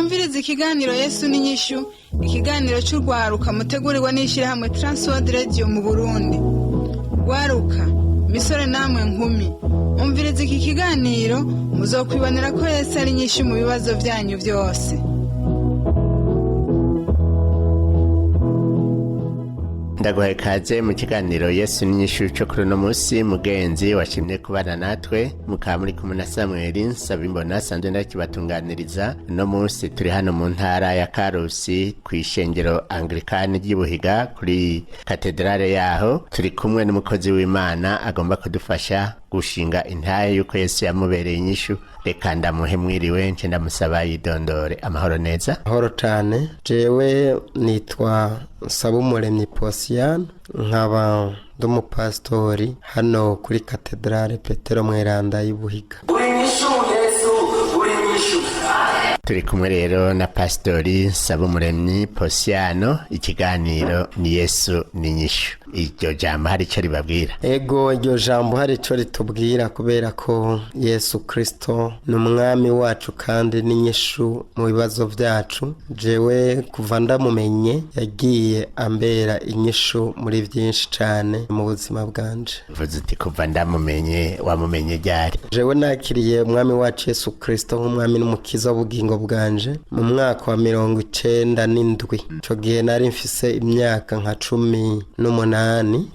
Mwumvirize ikiganiro Yesu n'inyishu, ikiganiro cy'urwaruka mutegurirwa n'ishyirahamwe Transworld Radio mu Burundi. Rwaruka, misore namwe nkumi, umvirize iki kiganiro, muzokwibonera ko Yesu ari inyishu mu bibazo byanyu byose. Ndaguhaye ikaze mu kiganiro Yesu n'inyishu cyo kuri uno munsi. Mugenzi washimye kubana natwe, mukaba muri kumwe na Samweli Nsabimbona, asanzwe ndakibatunganiriza. Uno munsi turi hano mu ntara ya Karusi, ku ishengero Anglikani ry'Ibuhiga, kuri katedrale yaho. Turi kumwe n'umukozi w'Imana agomba kudufasha gushinga intaye yuko Yesu yamubereye inyishu. Reka ndamuhe mwiriwe, nce ndamusaba yidondore. Amahoro neza? Mahoro cyane. Jewe nitwa Nsabumuremyi Posiyani, nkaba ndi umupasitori hano kuri katedrale Petero Mweranda y'Ibuhiga. Uri inyishu Yesu, uri inyishu. Turi kumwe rero na Pasitori Nsabumuremyi Posiyano. Ikiganiro ni Yesu ni inyishu. Iryo jambo hari icyo ribabwira? Ego, iryo jambo hari icyo ritubwira, kubera ko Yesu Kirisito ni umwami wacu kandi n'inyishu mu bibazo byacu. Jewe kuva ndamumenye yagiye ambera inyishu muri byinshi cyane mu buzima bwanje. Uvuze uti kuva ndamumenye, wamumenye ryari? Jewe nakiriye umwami wacu Yesu Kirisito nk'umwami n'umukiza w'ubugingo bwanje mu mwaka wa 97. Ico gihe nari mfise imyaka nka 18.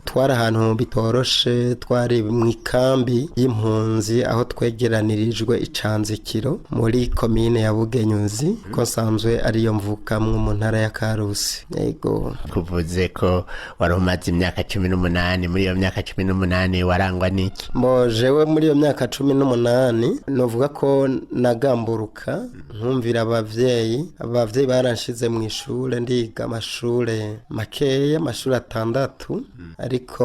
Twari ahantu bitoroshe, twari mu ikambi y'impunzi aho twegeranirijwe icanzikiro muri komine ya Bugenyuzi, ko nsanzwe ariyo mvukamwo, mu ntara ya Karusi. Yego. Kuvuze ko wari umaze imyaka 18, muri iyo myaka 18 warangwa n'iki? Mbo jewe muri iyo myaka 18 novuga ko nagamburuka, nkumvira abavyeyi. Abavyeyi baranshize mu ishure, ndiga amashure makeya, amashure atandatu. Ariko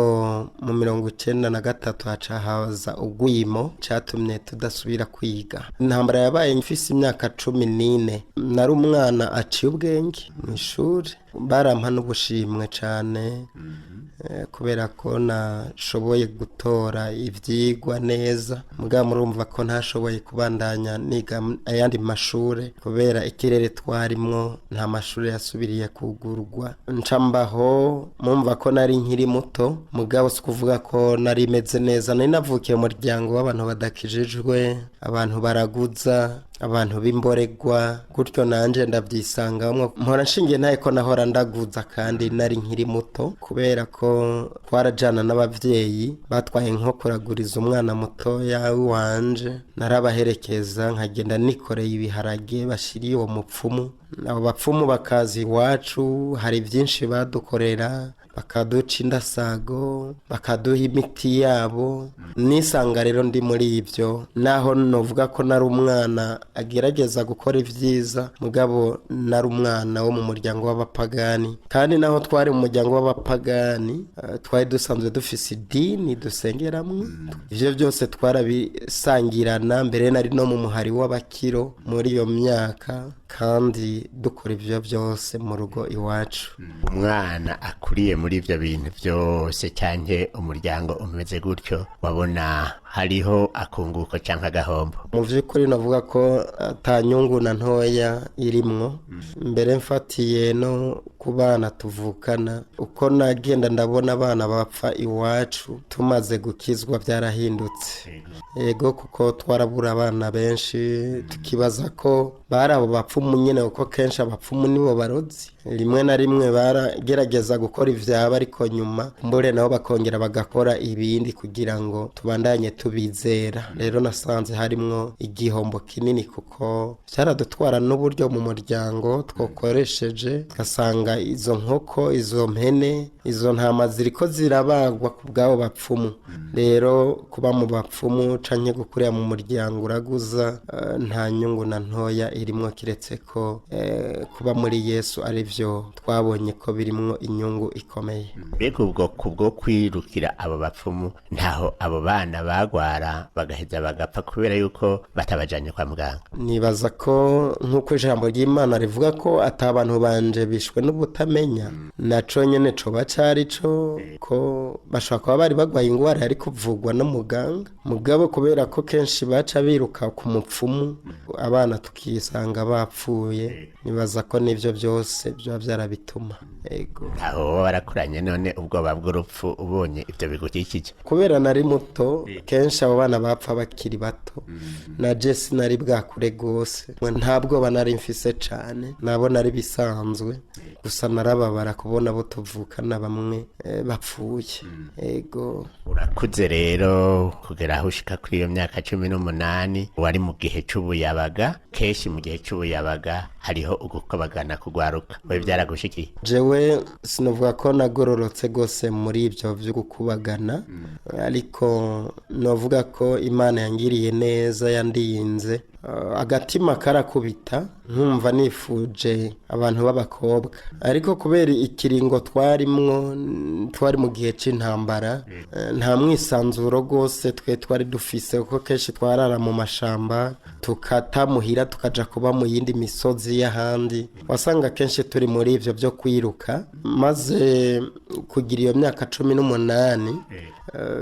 mu 93 haca haza ugwimo, catumye tudasubira kwiga. Intambara yabaye mfise imyaka 14. Nari umwana aciye ubwenge mu ishure, barampa n'ubushimwe cane kubera ko nashoboye gutora ivyigwa neza. Mugabo murumva ko ntashoboye kubandanya niga ayandi mashure kubera ikirere twarimwo, nta mashure yasubiriye kugurwa. Nca mbaho, mumva ko nari nkiri muto, mugabo si kuvuga ko nari meze neza. Nari navukiye mu muryango w'abantu badakijijwe, abantu baraguza, abantu b'imboregwa gutyo, nanje ndabyisangamwo. Mpora nshingiye ntaye ko nahora ndaguza kandi nari nkiri muto, kubera ko twarajana n'abavyeyi batwaye nko kuraguriza umwana mutoya wanje. Narabaherekeza, nkagenda nikoreye ibiharage bashiriye uwo mupfumu. Abo bapfumu bakaza iwacu, hari byinshi badukorera, bakaduca indasago, bakaduha imiti yabo. Nisanga rero ndi muri ibyo, naho novuga ko nari umwana agerageza gukora ibyiza, mugabo nari umwana wo mu muryango w'abapagani. Kandi naho twari mu muryango w'abapagani, twari dusanzwe dufise idini dusengeramwo. Ivyo byose twarabisangirana. Mbere nari no mu muhari w'abakiro muri iyo myaka, kandi dukora ivyo byose mu rugo iwacu. Umwana akuriye muri ibyo bintu byose, cyangwa umuryango umeze gutyo, wabona hariho akunguko cyangwa agahombo? Mu by'ukuri navuga ko ata nyungu na ntoya irimwo. Mbere mfatiye no ku bana tuvukana, uko nagenda ndabona abana bapfa iwacu, tumaze gukizwa byarahindutse. Yego, kuko twarabura abana benshi, tukibaza ko bari abo bapfumu nyine, kuko kenshi abapfumu nibo barozi. Rimwe na rimwe baragerageza gukora ivyaba, ariko nyuma mbure nabo bakongera bagakora ibindi kugira ngo tubandanye tubizera. Rero nasanze harimwo igihombo kinini, kuko vyaradutwara n'uburyo mu muryango twakoresheje, tugasanga izo nkoko, izo mpene, izo ntama ziriko zirabagwa ku bw'abo bapfumu. Rero kuba mu bapfumu canke gukurira mu muryango uraguza, nta nyungu na ntoya irimwo, kiretse ko kuba muri Yesu ari byo twabonye ko birimwo inyungu ikomeye. Mbega ubwo kubwo kwirukira abo bapfumu, ntaho abo bana bagwara bagaheza bagapfa kubera yuko batabajanye kwa muganga? Nibaza ko nk'uko ijambo ry'Imana rivuga ko ata abantu banje bishwe n'ubutamenya, naco nyene coba cari co ko bashobora kuba bari bagwaye ingwara yari kuvugwa n'umuganga, mugabo kubera ko kenshi baca biruka ku mupfumu, abana tukisanga bapfuye. barapfuye. Nibaza ko n'ivyo byose byaba byarabituma, ego. Ntaho woba warakuranye none ubwoba bw'urupfu ubonye ibyo bigukikije? Kubera nari muto, kenshi abo bana bapfa bakiri bato, na je sinari bwakure rwose, nta bwoba nari mfise cane, nabona ari bisanzwe. Gusa narababara kubona abo tuvukana bamwe bapfuye, ego. Urakuze rero kugera aho ushika kuri iyo myaka 18, wari mu gihe c'ubuyabaga. Kenshi mu gihe c'ubuyabaga hariho ugukobagana kugwaruka, we byaragushikiye? Jewe sinavuga ko nagororotse rwose muri ibyo byo gukubagana, ariko novuga ko Imana yangiriye neza, yandinze. Agatima karakubita nkumva nifuje abantu b'abakobwa, ariko kubera ikiringo twarimwo, twari mu gihe c'intambara, nta mwisanzuro rwose twe twari dufise, kuko kenshi twarara mu mashamba, tukata muhira tukaja kuba mu yindi misozi y'ahandi. Wasanga kenshi turi muri ivyo byo kwiruka. Maze kugira iyo myaka 18,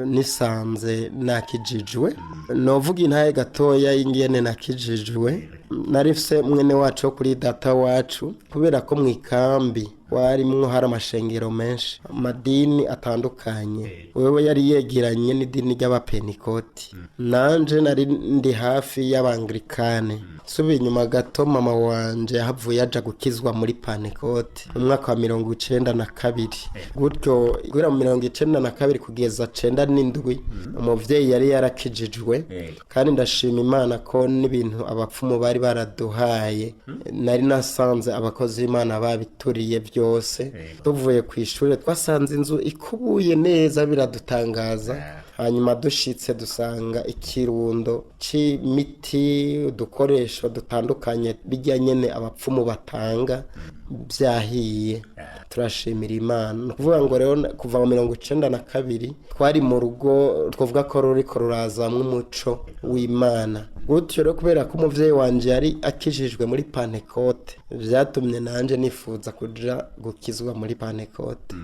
nisanze nakijijwe. Novuga intahe gatoya y'ingene nakijijwe. Nari mfise mwene wacu wo kuri data wacu, kubera ko mu ikambi warimwo hari amashengero menshi, amadini atandukanye. Wewe yari yegeranye n'idini ry'abapenikoti, nanje nari ndi hafi y'abangirikane. Subiye inyuma gato, mama wanje yahavuye aja gukizwa muri panekoti mu mwaka wa 92 gutyo. Guhera mu 92 kugeza 97, umuvyeyi yari yarakijijwe. Kandi ndashima Imana ko n'ibintu abapfumu bari baraduhaye nari nasanze abakozi b'Imana babituriye byose. Tuvuye ku ishuri twasanze inzu ikubuye neza, biradutangaza. Hanyuma dushitse dusanga ikirundo c'imiti, udukoresho dutandukanye, bijya nyene abapfumu batanga, byahiye. Turashimira Imana. Ni ukuvuga ngo rero kuva mu 92 twari mu rugo twavuga ko ruriko rurazamwo umuco w'Imana. Gutyo rero, kubera ko umuvyeyi wanje yari akijijwe muri pantekote, vyatumye nanje nifuza kuja gukizwa muri pantekote.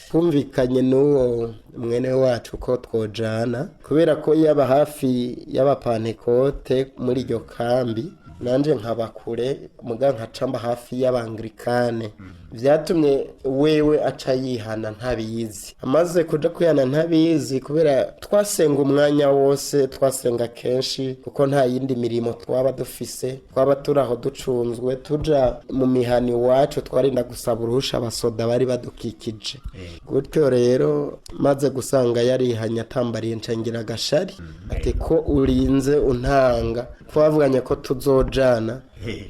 Twumvikanye n'uwo mwene wacu ko twojana, kubera ko yaba hafi y'abapantekote muri iryo kambi, nanje nkaba kure, muga nkaca mba hafi y'abangirikane. Vyatumye wewe aca yihana ntabizi. Amaze kuja kwihana ntabizi, kubera twasenga umwanya wose, twasenga kenshi, kuko nta yindi mirimo twaba dufise, twaba turi aho ducunzwe. Tuja mu mihana iwacu twarinda gusaba uruhusha abasoda bari badukikije. Gutyo rero, maze gusanga yarihanye atambariye, ncengira agashari ati: "Ko urinze untanga, twavuganye ko tuzojana,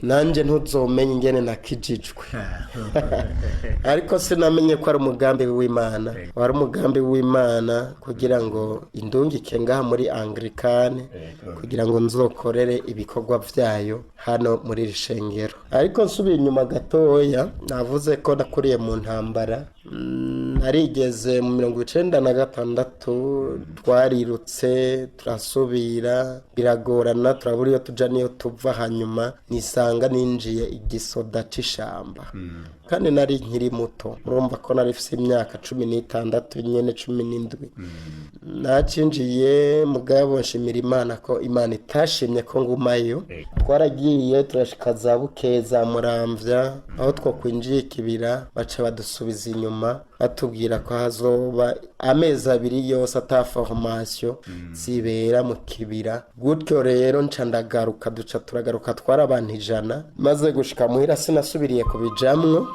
nanjye ntuzomenya ingene nakijijwe." Ariko sinamenye ko ari umugambi w'Imana, wari umugambi w'Imana kugira ngo indungike ngaha muri anglikane, kugira ngo nzokorere ibikorwa byayo hano muri iri shengero. Ariko nsubiye inyuma gatoya, navuze ko nakuriye mu ntambara. Narigeze mu 96 twarirutse, turasubira, biragorana, turabura iyo tuja n'iyo tuva. Hanyuma nisanga ninjiye igisoda c'ishamba, kandi nari nkiri muto. Urumva ko nari mfise imyaka 16 nyene, 17 nacinjiye. Mugabo nshimira Imana ko Imana itashimye ko ngumayo. Twaragiye turashika za Bukeye, za Muramvya, aho twokwinjiye ikibira, baca badusubiza inyuma, batubwira ko hazoba amezi 2 yose ata formation zibera mu kibira. Gutyo rero nca ndagaruka, duca turagaruka, twari abantu 100. Maze gushika muhira sinasubiriye kubijamwo.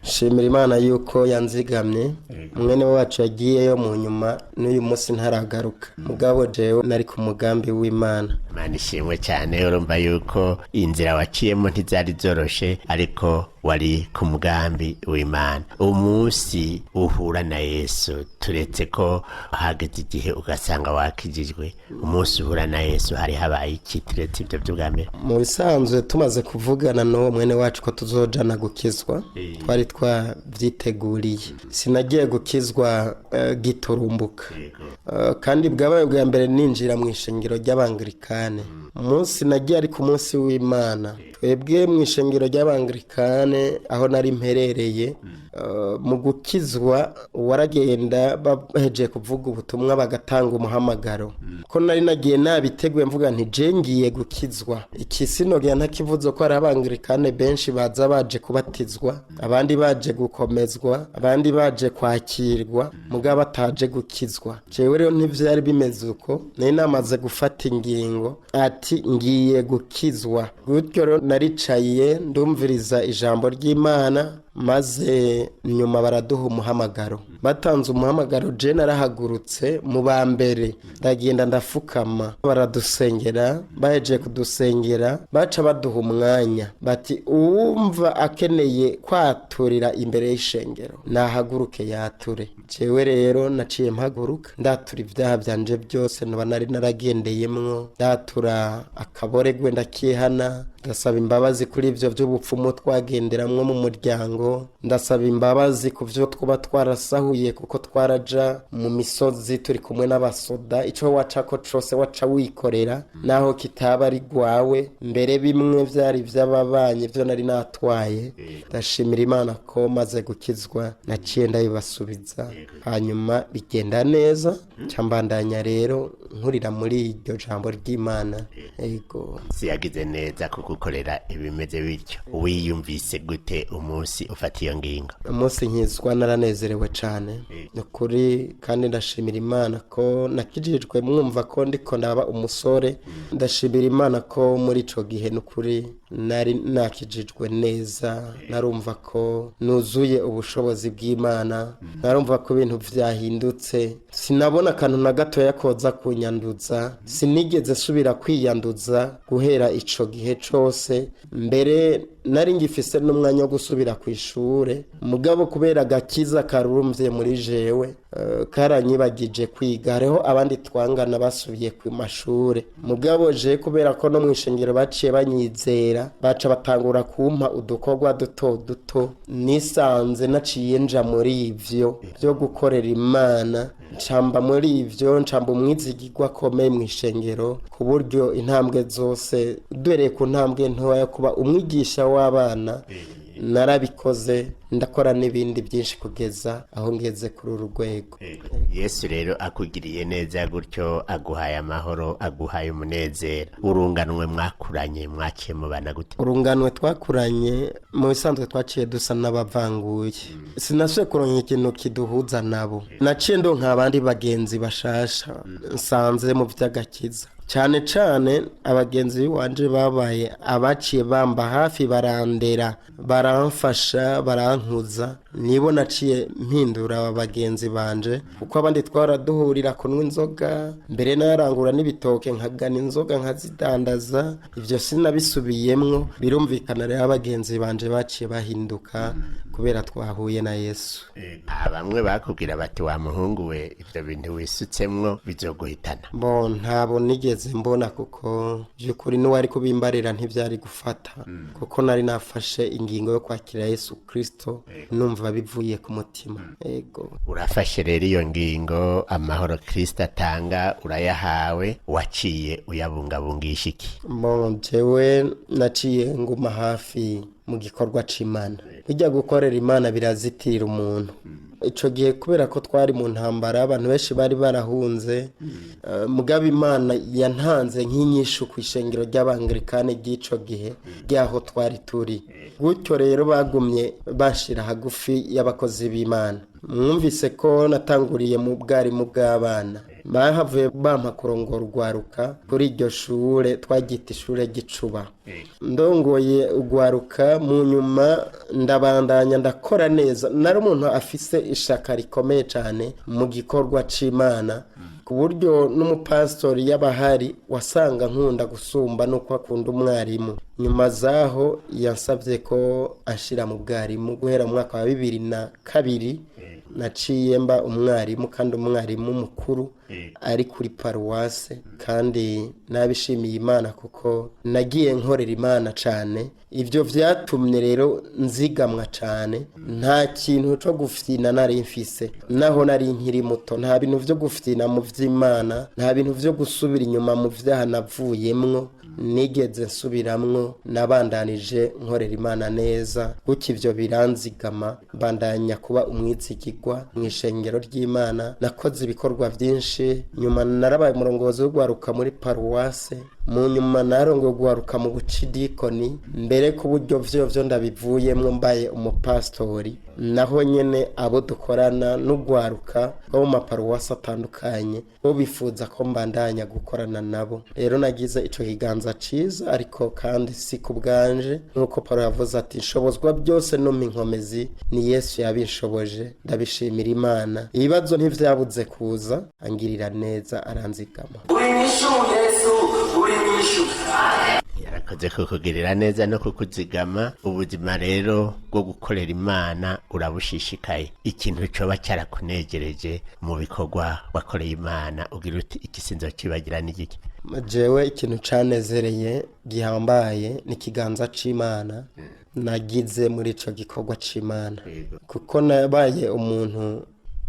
Nshimira Imana yuko yanzigamye. Mwene wacu yagiyeyo mu nyuma, n'uyu munsi ntaragaruka, mugabo jewe nari ku mugambi w'Imana. Imana ishimwe cyane. Urumva yuko inzira waciyemo ntizari zoroshe, ariko wari ku mugambi w'Imana. Umunsi uhura na Yesu, turetse ko hageze igihe ugasanga wakijijwe, umunsi uhura na Yesu hari habaye iki, turetse ibyo by'ubwa mbere? Mu bisanzwe, tumaze kuvugana n'uwo mwene wacu ko tuzojana gukizwa, twari twabyiteguriye. Sinagiye gukizwa giturumbuka. Kandi bwabaye bwa mbere ninjira mu ishengero ry'abangirikane. Umunsi nagiye ari ku munsi w'Imana. Twebwe mu ishengero ry'Abangirikane aho nari mperereye, mu gukizwa waragenda bahejeje kuvuga ubutumwa bagatanga umuhamagaro. Ko nari nagiye nabiteguye mvuga nti je ngiye gukizwa, iki sinogera ntakivuze ko hari Abangirikane benshi baza baje kubatizwa, abandi baje gukomezwa, abandi baje kwakirwa, mugabo bataje gukizwa. Jewe rero ntivyari bimeze uko, nari namaze gufata ingingo ati ngiye gukizwa. Gutyo rero naricaye ndumviriza ijambo ry'Imana, maze nyuma baraduha umuhamagaro. Batanze umuhamagaro, je narahagurutse mu ba mbere, ndagenda ndafukama, baradusengera. Bahejeje kudusengera baca baduha umwanya bati uwumva akeneye kwaturira imbere y'ishengero nahaguruke yature. Jewe rero naciye mpaguruka ndatura ibyaha byanje byose noba nari naragendeyemwo, ndatura akaboregwe, ndakihana, ndasaba imbabazi kuri ibyo by'ubupfumu twagenderamwo mu muryango, ndasaba imbabazi ku byo twaba twarasahuye, kuko twaraja mu misozi turi kumwe n'abasoda, ico wacako cose waca wikorera naho kitaba ari gwawe, mbere bimwe vyari vy'ababanyi vyo nari natwaye. Ndashimira Imana ko maze gukizwa naciye ndabibasubiza, hanyuma bigenda neza, nca mbandanya rero nkurira muri iryo jambo ry'Imana. Ego. Siyagize neza kugukorera ibimeze bityo. Wiyumvise gute umunsi ufata iyo ngingo? Umunsi nkizwa naranezerewe cyane, ni ukuri, kandi ndashimira Imana ko nakijijwe mwumva ko ndiko ndaba umusore. Ndashimira Imana ko muri ico gihe ni ukuri nari nakijijwe neza, narumva ko nuzuye ubushobozi bw'Imana, narumva ko ibintu vyahindutse, sinabona akantu na gatoya koza kunyanduza, sinigeze subira kwiyanduza guhera ico gihe cose. Mbere nari ngifise n'umwanya wo gusubira ku ishure, mugabo kubera agakiza karurumvye muri jewe, karanyibagije kwiga. Hariho abandi twangana basubiye ku mashure, mugabo je kubera ko no mw'ishengero baciye banyizera, baca batangura kumpa udukorwa duto duto, nisanze naciye nja muri ivyo byo gukorera Imana, ncamba muri ivyo, ncamba umwizigirwa akomeye mw'ishengero, ku buryo intambwe zose, duhereye ku ntambwe ntoya yo kuba umwigisha w'abana, narabikoze, ndakora n'ibindi byinshi kugeza aho ngeze kuri uru rwego. Yesu rero akugiriye neza gutyo, aguhaye amahoro, aguhaye umunezero, urunganwe mwakuranye mwaciye mubana gute? Urunganwe twakuranye mu bisanzwe twaciye dusa n'abavanguye, sinasuye kuronka ikintu kiduhuza nabo. Naciye ndonka abandi bagenzi bashasha nsanze mu vy'agakiza, cyane cyane abagenzi b'iwanje babaye abaciye bamba hafi, barandera, baramfasha, barankuza. Nibo naciye mpindura aba bagenzi banje, kuko abandi twaraduhurira kunywa inzoga, mbere narangura n'ibitoke nkagana inzoga nkazidandaza, ibyo sinabisubiyemwo. Birumvikana rero abagenzi banje baciye bahinduka kubera twahuye na Yesu. Bamwe bakubwira bati wa muhungu we, ibyo bintu wisutsemwo bizoguhitana? Bo ntabo nigeze mbona, kuko by'ukuri n'uwari kubimbarira ntibyari gufata, kuko nari nafashe ingingo yo kwakira Yesu Kristo numva bivuye ku mutima. Ego. Urafashe rero iyo ngingo, amahoro Kristo atanga urayahawe, waciye uyabungabungisha iki? Bo jewe naciye nguma hafi mu gikorwa c'Imana. Bijya gukorera Imana birazitirira umuntu. Ico gihe kubera ko twari mu ntambara, abantu benshi bari barahunze, mugabo Imana yantanze nk'inyishu ku ishengero ry'Abangirikane ry'ico gihe ryaho twari turi. Gutyo rero bagumye bashira hagufi y'abakozi b'Imana. Mwumvise ko natanguriye mu bwarimu bw'abana, bahavuye bampa kurongora urwaruka kuri iryo shure twagita ishure gicuba, ndongoye urwaruka. Mu nyuma ndabandanya ndakora neza, nari umuntu afise ishaka rikomeye cyane mu gikorwa c'Imana, ku buryo n'umupasitori y'abahari wasanga nkunda gusumba nuko akunda umwarimu. Nyuma zaho yansabye ko ashira mu bwarimu. Guhera mu mwaka wa 2002 naciye mba umwarimu, kandi umwarimu mukuru. Ari kuri paruwase, kandi nabishimiye Imana kuko nagiye nkorera Imana cane. Ibyo vyatumye rero nzigamwa cane. Nta kintu co gufyina nari mfise naho nari nkiri muto, nta bintu vyo gufyina mu vy'Imana, nta bintu vyo gusubira inyuma mu vyaha navuyemwo nigeze nsubiramwo. Nabandanije nkorera Imana neza gutyo, ivyo biranzigama, mbandanya kuba umwizigirwa mu ishengero ry'Imana. Nakoze ibikorwa byinshi. Nyuma narabaye umurongozi w'urwaruka muri paruwase, mu nyuma narongoye urwaruka mu bucidikoni, mbere ku buryo vyo ndabivuyemwo mbaye umupasitori. Naho nyene abo dukorana n'urwaruka bo mu maparuwasi atandukanye bo bifuza ko mbandanya gukorana nabo. Rero nagize ico kiganza ciza, ariko kandi si ku bwanje, nk'uko Paulo yavuze ati: "Nshobozwa byose no mu inkomezi ni Yesu yabinshoboje." Ndabishimira Imana. Ibibazo ntivyabuze kuza, angirira neza, aranzigama. Uri inyishu Yesu, uri inyishu. Yarakoze kukugirira neza no kukuzigama. Ubuzima rero bwo gukorera Imana urabushishikaye. Ikintu coba cyarakunejereje mu bikorwa wakoreye Imana, ugira uti: "Iki sinzokibagira," n'igiki? Jewe ikintu canezereye gihambaye ni ikiganza c'Imana nagize muri ico gikorwa c'Imana, kuko nabaye umuntu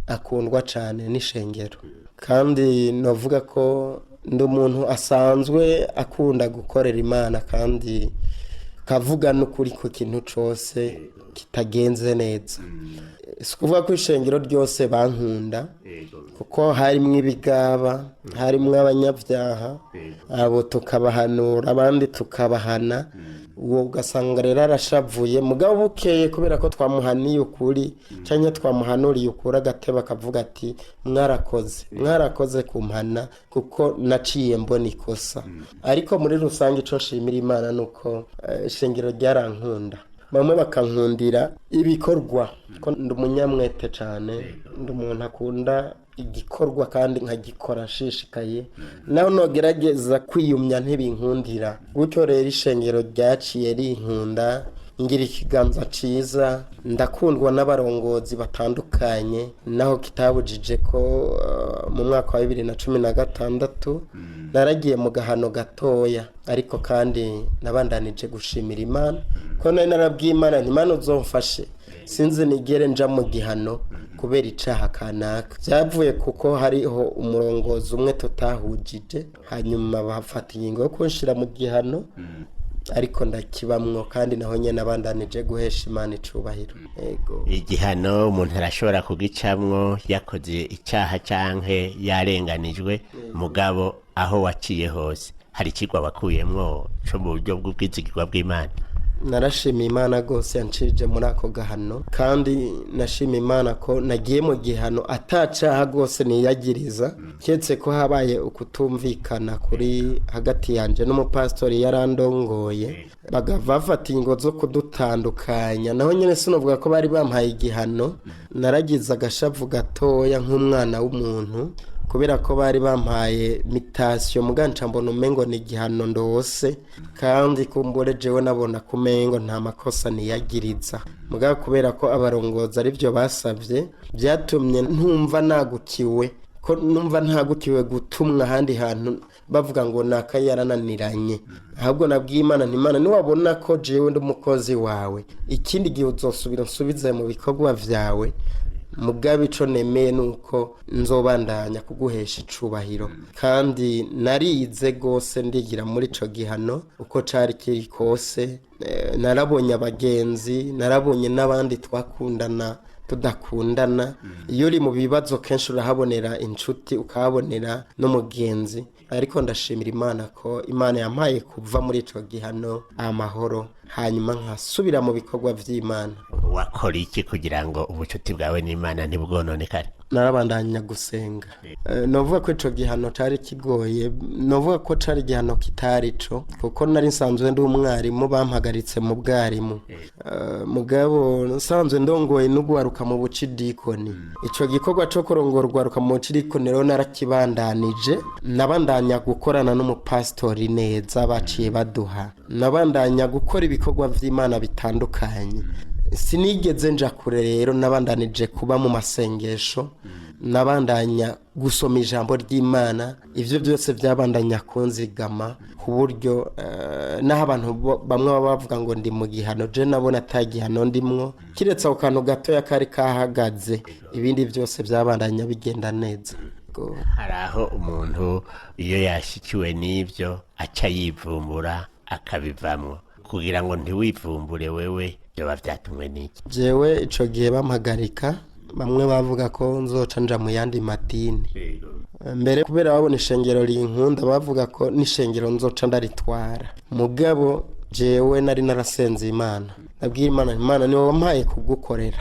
akundwa cane n'ishengero, kandi novuga ko ndi umuntu asanzwe akunda gukorera Imana kandi kavuga n'ukuri ku kintu cose kitagenze neza. Si ukuvuga ko ishengero ryose bankunda, kuko harimwo ibigaba, harimwo abanyabyaha, abo tukabahanura, abandi tukabahana. Uwo ugasanga rero arashavuye, mugabo bukeye kubera ko twamuhaniye ukuri cyangwa twamuhanuriye ukuri, agateba akavuga ati: "Mwarakoze, mwarakoze kumpana, kuko naciye mbona ikosa." Ariko muri rusange icyo nshimira Imana ni uko ishengero ryarankunda, bamwe bakankundira ibikorwa, ko ndi umunyamwete cyane, ndi umuntu akunda igikorwa kandi nkagikora nshishikaye, naho nogerageza kwiyumya ntibinkundira. Gutyo rero ishengero ryaciye rinkunda, ngira ikiganza ciza, ndakundwa n'abarongozi batandukanye, naho kitabujije ko mu mwaka wa 2016 naragiye mu gahano gatoya. Ariko kandi nabandanije gushimira Imana ko nari narabwiye Imana nti: "Imana uzomfashe sinzi nigere nja mu gihano kubera icaha kanaka." Byavuye kuko hariho umurongozi umwe tutahujije, hanyuma bafata ingingo yo kunshira mu gihano, ariko ndakibamwo kandi naho nyene abandanije guhesha Imana icubahiro. Yego. Igihano umuntu arashobora kugicamwo yakoze icyaha canke yarenganijwe, mugabo aho waciye hose hari ikigwa wakuyemwo co mu buryo bw'ubwizigirwa bw'Imana. Narashimiye Imana rwose yancije muri ako gahano, kandi nashimiye Imana ko nagiye mu gihano atacaha rwose niyagiriza, keretse ko habaye ukutumvikana kuri hagati yanje n'umupasitori yarandongoye, bagava bafata ingingo zo kudutandukanya. Naho nyine sinavuga ko bari bampaye igihano, naragize agashavu gatoya nk'umwana w'umuntu kubera ko bari bampaye mutation, muganca mbona umengo ni igihano ndose, kandi kumbure jewe nabona kumengo nta makosa niyagiriza. Mugabo kubera ko abarongozi arivyo basavye, byatumye ntumva nagukiwe, ko numva ntagukiwe gutumwa ahandi hantu bavuga ngo naka yarananiranye. Ahubwo nabwiye Imana nti: "Imana, niwabona ko jewe ndi umukozi wawe, ikindi gihe uzosubira unsubize mu bikorwa vyawe. Mugabe ico nemeye nuko nzobandanya kuguhesha icubahiro." Kandi narize gose, ndigira muri ico gihano uko cari kiri kose. Narabonye abagenzi, narabonye n'abandi twakundana tudakundana. Iyo uri mu bibazo kenshi urahabonera inshuti, ukahabonera n'umugenzi. Ariko ndashimira Imana ko Imana yampaye kuva muri ico gihano amahoro, hanyuma nkasubira mu bikorwa vy'Imana. Wakora iki kugira ngo ubucuti bwawe n'Imana ntibwononekare? Narabandanya gusenga. Novuga ko ico gihano cari kigoye, novuga ko cari igihano kitari co, kuko nari nsanzwe ndi umwarimu, bampagaritse mu bwarimu. Mugabo nsanzwe ndongoye n'ugwaruka mu bucidikoni. Ico gikorwa co kurongora urwaruka mu bucidikoni rero narakibandanije, nabandanya gukorana n'umupasitori neza baciye baduha, nabandanya gukora ibikorwa vy'Imana bitandukanye. Sinigeze nja kure rero, nabandanije kuba mu masengesho, nabandanya gusoma ijambo ry'Imana. Ibyo byose byabandanya kunzigama ku buryo n'aho abantu bamwe baba bavuga ngo ndi mu gihano, je nabona ata gihano ndimwo, kiretse ako kantu gatoya kari kahagaze. Ibindi byose byabandanya bigenda neza. Go. Hari aho umuntu iyo yashikiwe n'ibyo aca yivumbura akabivamwo. Kugira ngo ntiwivumbure wewe, byoba byatumwe n'iki? Jewe ico gihe bampagarika, bamwe bavuga ko nzoca nja mu yandi madini. Mbere kubera babona ishengero rinkunda, bavuga ko n'ishengero nzoca ndaritwara. Mugabo jewe nari narasenze Imana, nabwira Imana, Imana niwe wampaye kugukorera,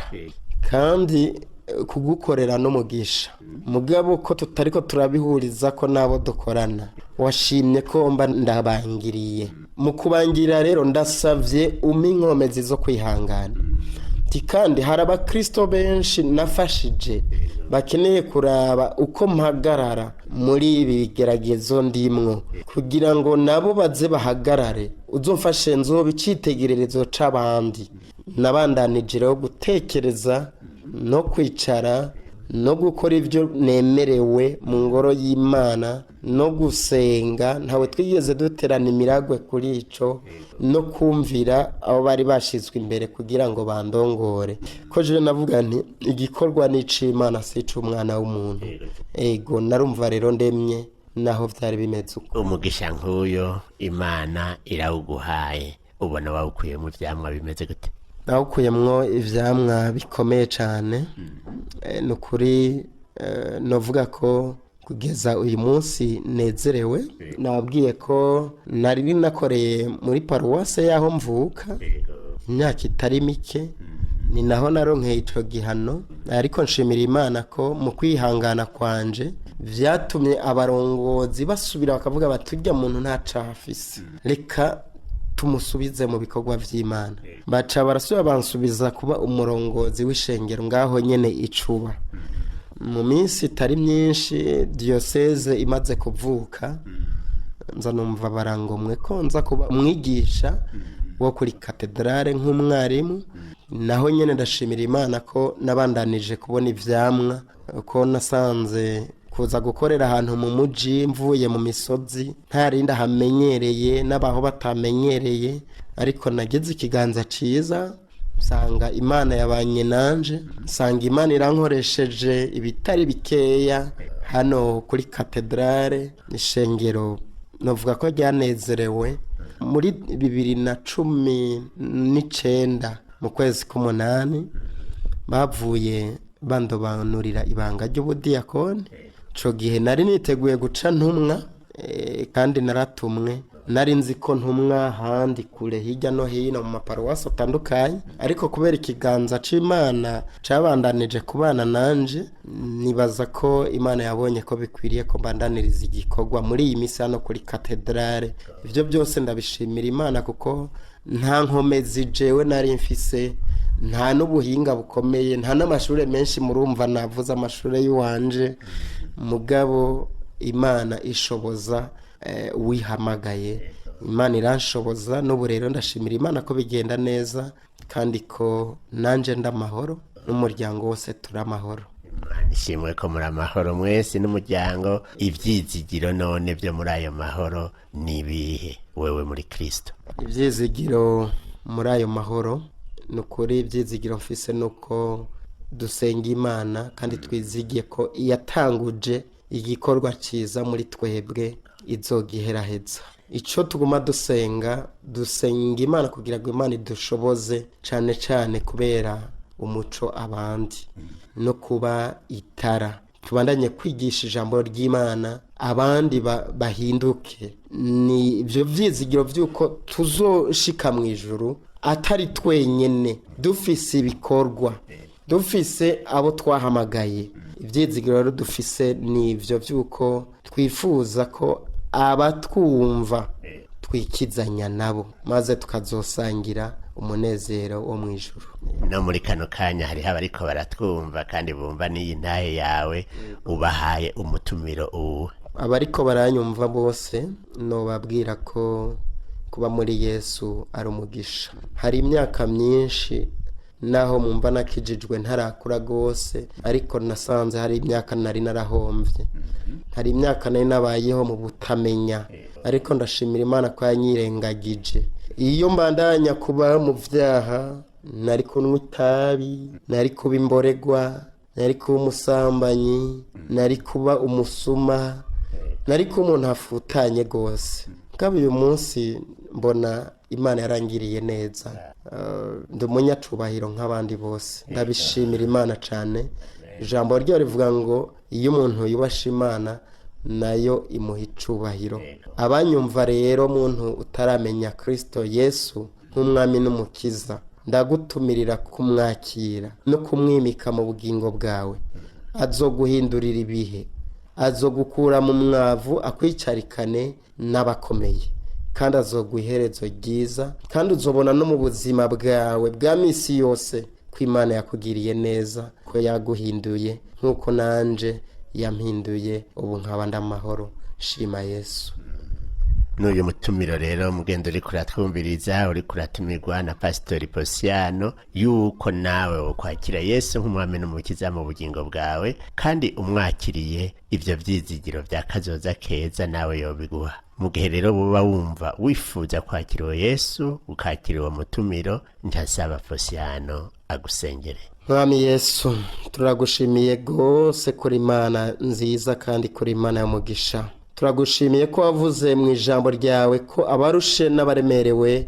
kandi kugukorera n'umugisha. Mugabo ko tutariko turabihuriza ko n'abo dukorana, washimye ko mba ndabangiriye. Mu kubangira rero ndasavye umpe inkomezi zo kwihangana. Ati kandi hari abakristo benshi nafashije bakeneye kuraba uko mpagarara muri ibi bigeragezo ndimwo, kugira ngo nabo baze bahagarare. Uzomfashe nzoba icitegererezo c'abandi. Nabandanije rero gutekereza no kwicara no gukora ibyo nemerewe mu ngoro y'Imana no gusenga. Ntawe twigeze duterana imiragwe kuri ico, no kumvira abo bari bashizwe imbere kugira ngo bandongore. Ko jewe navuga nti igikorwa ni ic'Imana, si ic'umwana w'umuntu. Ego, narumva rero ndemye naho vyari bimeze uko. Umugisha nk'uyo Imana irawuguhaye, ubona wawukuyemo ivyamwa bimeze gute? Nawukuyemwo ivyamwa bikomeye cane. Ni ukuri, novuga ko kugeza uyu munsi nezerewe. Nabwiye ko nari nakoreye muri paruwase y'aho mvuka imyaka itari mike, ni naho naronkeye ico gihano. Ariko nshimira Imana ko mu kwihangana kwanje vyatumye abarongozi basubira bakavuga bati urya muntu nta caha afise, reka tumusubize mu bikorwa vy'Imana. Baca barasubira bansubiza kuba umurongozi w'ishengero ngaho nyene icuba. Mu minsi itari myinshi diyoseze imaze kuvuka, nza numva barangomwe ko nza kuba umwigisha wo kuri katedrale nk'umwarimu. Naho nyene ndashimira Imana ko nabandanije kubona ivyamwa, ko nasanze kuza gukorera ahantu mu muji mvuye mu misozi ntarindi ahamenyereye n'abaho batamenyereye, ariko nagize ikiganza ciza, nsanga Imana yabanye nanje, nsanga Imana irankoresheje ibitari bikeya hano kuri katedrale. Ishengero novuga ko ryanezerewe. Muri 2019 mu kwezi k'umunani bavuye bandobanurira ibanga ry'ubudiyakoni. Ico gihe nari niteguye guca ntumwa, kandi naratumwe. Nari nzi ko ntumwa ahandi kure hirya no hino mu maparuwasi atandukanye, ariko kubera ikiganza c'Imana cabandanije kubana nanje, nibaza ko Imana yabonye ko bikwiriye ko mbandaniriza igikorwa muri iyi misi hano kuri katedrale. Ivyo byose ndabishimira Imana, kuko nta nkomezi jewe nari mfise, nta n'ubuhinga bukomeye, nta n'amashure menshi. Murumva navuze amashure y'uwanje. Mugabo Imana ishoboza uwihamagaye, Imana iranshoboza. N'ubu rero ndashimira Imana ko bigenda neza, kandi ko nanje ndamahoro n'umuryango wose turi amahoro. Imana ishimwe ko muri amahoro mwese n'umuryango. Ivyizigiro none byo muri ayo mahoro ni ibihe wewe muri Kristo? Ibyizigiro muri ayo mahoro, ni ukuri ibyizigiro mfise ni uko dusenga Imana kandi twizigiye ko iyatanguje igikorwa cyiza muri twebwe izogiheraheza. Icyo tuguma dusenga, dusenga Imana kugira ngo Imana idushoboze cyane cyane kubera umuco abandi no kuba itara, tubandanye kwigisha ijambo ry'Imana abandi bahinduke. Ni ibyo byizigiro by'uko tuzoshika mu ijuru atari twenyene, dufise ibikorwa, dufise abo twahamagaye. Ibyizigiro rero dufise ni ibyo by'uko twifuza ko abatwumva twikizanya nabo, maze tukazosangira umunezero wo mu ijuru. No muri kano kanya hariho abariko baratwumva kandi bumva n'iyi ntahe yawe, ubahaye umutumiro uwu? Abariko baranyumva bose nobabwira ko kuba muri Yesu ari umugisha. Hari imyaka myinshi Naho mumva nakijijwe ntarakura rwose, ariko nasanze hari imyaka nari narahombye, hari imyaka nari nabayeho mu butamenya, ariko ndashimira Imana ko yanyirengagije. Iyo mbandanya kuba mu byaha, nari kunywa itabi, nari kuba imboregwa, nari kuba umusambanyi, nari kuba umusuma, nari kuba umuntu afutanye rwose. Kaba uyu munsi mbona Imana yarangiriye neza. Ndi umunyacubahiro nk'abandi bose, ndabishimira Imana cyane. Ijambo ryo rivuga ngo iyo umuntu yubasha Imana, nayo imuha icubahiro. Abanyumva rero, muntu utaramenya Kirisito Yesu nk'umwami n'umukiza, ndagutumirira kumwakira no kumwimika mu bugingo bwawe. Azoguhindurira ibihe, azogukura mu mwavu akwicarikane n'abakomeye, kandi azoguha iherezo ryiza, kandi uzobona no mu buzima bwawe bwa minsi yose ko Imana yakugiriye neza, ko yaguhinduye nk'uko nanje yampinduye, ubu nkaba ndamahoro. Shima Yesu. N'uyu mutumiro rero, mugendo uri kuratwumviriza, uri kuratumirwa na Pasitori Posiyano, yuko nawe ukwakira Yesu nk'umwami n'umukiza mu bugingo bwawe, kandi umwakiriye ibyo byizigiro bya kazoza keza nawe yobiguha. Mu gihe rero buba wumva wifuza kwakira uwo Yesu, ukakira uwo mutumiro, ntasaba Posiyano agusengere. Mwami Yesu, turagushimiye rwose kuri Imana nziza kandi kuri Imana y'umugisha. Turagushimiye ko wavuze mu ijambo ryawe ko abarushe n'abaremerewe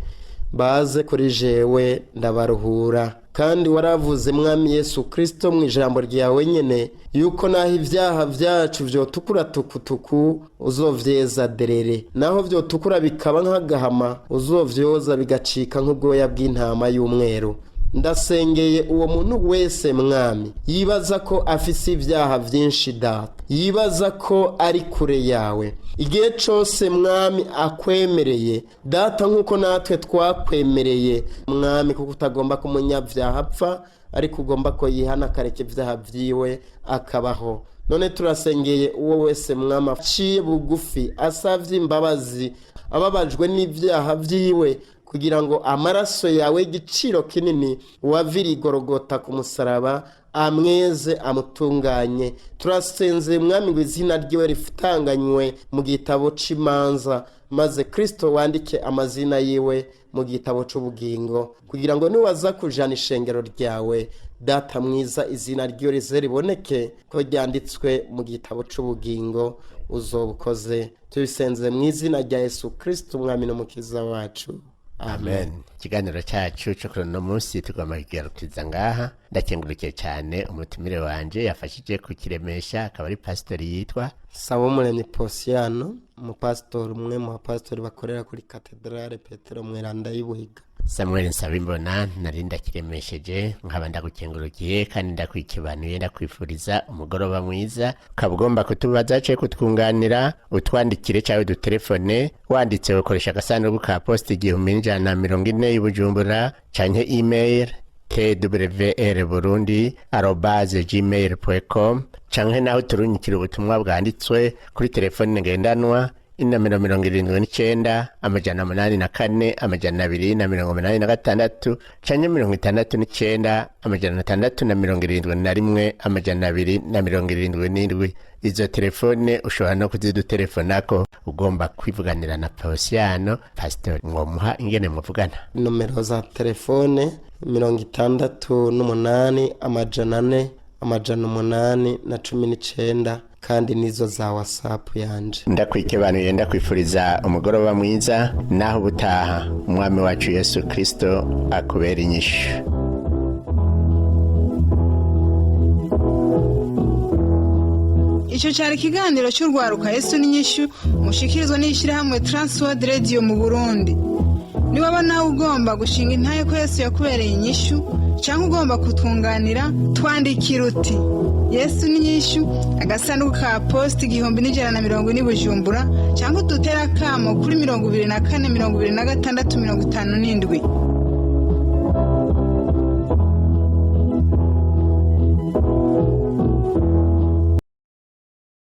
baze kuri jewe ndabaruhura. Kandi waravuze, Mwami Yesu Kirisito, mu ijambo ryawe nyine yuko naho ibyaha byacu byotukura tukutuku, uzovyeza derere, naho byotukura bikaba nk'agahama, uzovyoza bigacika nk'ubwoya bw'intama y'umweru. Ndasengeye uwo muntu wese, Mwami, yibaza ko afise ibyaha byinshi, Data, yibaza ko ari kure yawe. Igihe cose, Mwami, akwemereye, Data, nk'uko natwe twakwemereye, Mwami, kuko utagomba ko umunyabyaha apfa, ariko ugomba ko yihana akareka ibyaha byiwe akabaho. None turasengeye uwo wese, Mwami, aciye bugufi asavye imbabazi, ababajwe n'ibyaha byiwe, kugira ngo amaraso yawe y'igiciro kinini wavira igorogota ku musaraba amweze, amutunganye. Turasenze, Mwami, ngo izina ryiwe rifutanganywe mu gitabo c'imanza, maze Kristo wandike amazina yiwe mu gitabo c'ubugingo, kugira ngo niwaza kujana ishengero ryawe, Data mwiza, izina ryiwe rize riboneke ko ryanditswe mu gitabo c'ubugingo. Uzobukoze, tubisenze mu izina rya Yesu Kristo, umwami n'umukiza wacu. Amen. Ikiganiro cyacu cyo kuri uno munsi tugomba kugarukiza ngaha. Ndakengurukiye cyane umutumire wanje yafashije kukiremesha, akaba ari pasitori yitwa Saba Umuremyi Posiyano, umupasitori, umwe mu bapasitori bakorera kuri Katedrale Petero Mweranda y'Ibuhiga. Samuel Nsabimbona nari ndakiremesheje, nkaba ndagukengurukiye kandi ndakwikibanuye, ndakwifuriza umugoroba mwiza. Ukaba ugomba kutubaza cyangwa kutwunganira, utwandikire cyangwa udutelefone. Wanditse ukoresha agasanduku ka posita 1140 y'Ibujumbura, canke email twrburundi@gmail.com, canke naho turunyikira ubutumwa bwanditswe kuri telefone ngendanwa, inomero 79 804 286, canke 69 671 277. Izo telefone ushobora no kuzidutelefonako ugomba kwivuganira na Posiyano. Pasitori, mwomuha ingene muvugana? Nomero za telefone 68 400 819, kandi nizo za WhatsApp yanje. Ndakwikebanuye, ndakwifuriza umugoroba mwiza, naho ubutaha. Umwami wacu Yesu Kristo akubera inyishu. Icyo cyari ikiganiro cy'urwaruka Yesu n'inyishu, mushikirizwa n'ishyirahamwe Transworld Radio mu Burundi. Niwaba nawe ugomba gushinga intahe ko Yesu yakubereye inyishu, cyangwa ugomba kutwunganira, twandikira uti: Yesu n'inyishu, agasanduku ka posita 1140 Bujumbura, cyangwa udutere akamo kuri 24 26 57.